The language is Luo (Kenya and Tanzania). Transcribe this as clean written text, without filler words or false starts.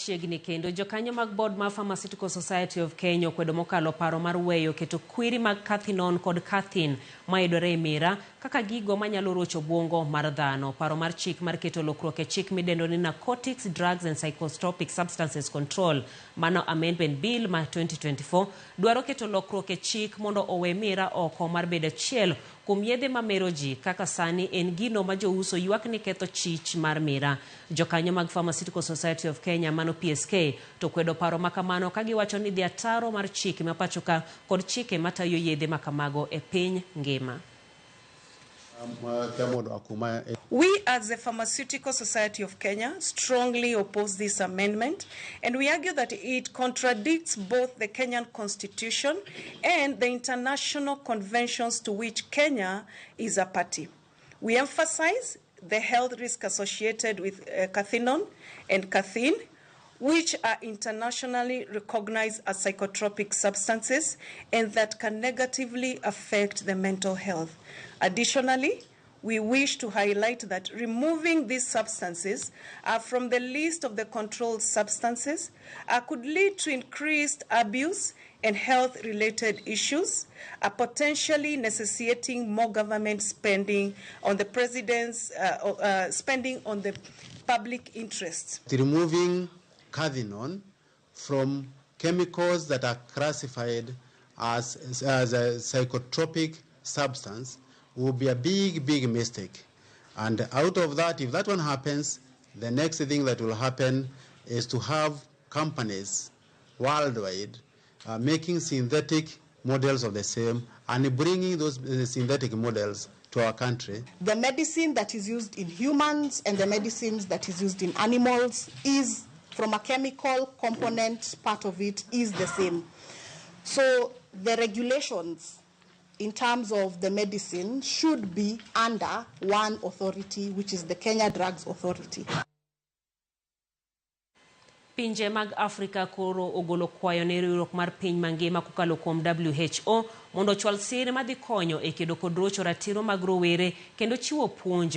Chiegni kendo jokanyo mag board mar Pharmaceutical Society of Kenya okwedo mokalo paro mar weyo keto kwiri mag cathinone kod cathine mayudore e miraa kaka gigo manyalo rocho obwongo mar dhano. Paro mar chik mar keto lokruok e chik midendo ni Narcotics Drugs and Psychotropic Substances Control mano Amendment Bill ma 2024 dwaro keto lokruok e chik mondo owe miraa oko mar bedo achiel kuom yedhe mamero ji kaka sani en gino ma jouso ywak ni ketho chich mar miraa. Jokanyo mag Pharmaceutical Society of Kenya mano PSK to kwedo paro ma kamano ka giwacho ni dhi ataro mar chike ma pachoka kod chike matayo yedhe ma kamago e piny ngima. We as the Pharmaceutical Society of Kenya strongly oppose this amendment, and we argue that it contradicts both the Kenyan Constitution and the international conventions to which Kenya is a party. We emphasize the health risk associated with cathinone and cathine, which are internationally recognized as psychotropic substances and that can negatively affect the mental health. Additionally, we wish to highlight that removing these substances from the list of the controlled substances could lead to increased abuse and health-related issues, potentially necessitating more government spending on the president's spending on the public interest. Removing cathinone from chemicals that are classified as a psychotropic substance will be a big, big mistake. And out of that, if that one happens, the next thing that will happen is to have companies worldwide making synthetic models of the same and bringing those synthetic models to our country. The medicine that is used in humans and the medicines that is used in animals is, from a chemical component part of it, is the same. So the regulations in terms of the medicine should be under one authority, which is the Kenya Drugs Authority. Pinje mag Afrika koro ogolo kwayo ne riwruok mar piny mangima kokalo kuom WHO mondo ochwal sir madhi konyo e kedo kod rocho ratiro mag rowere kendo chiwo puonj.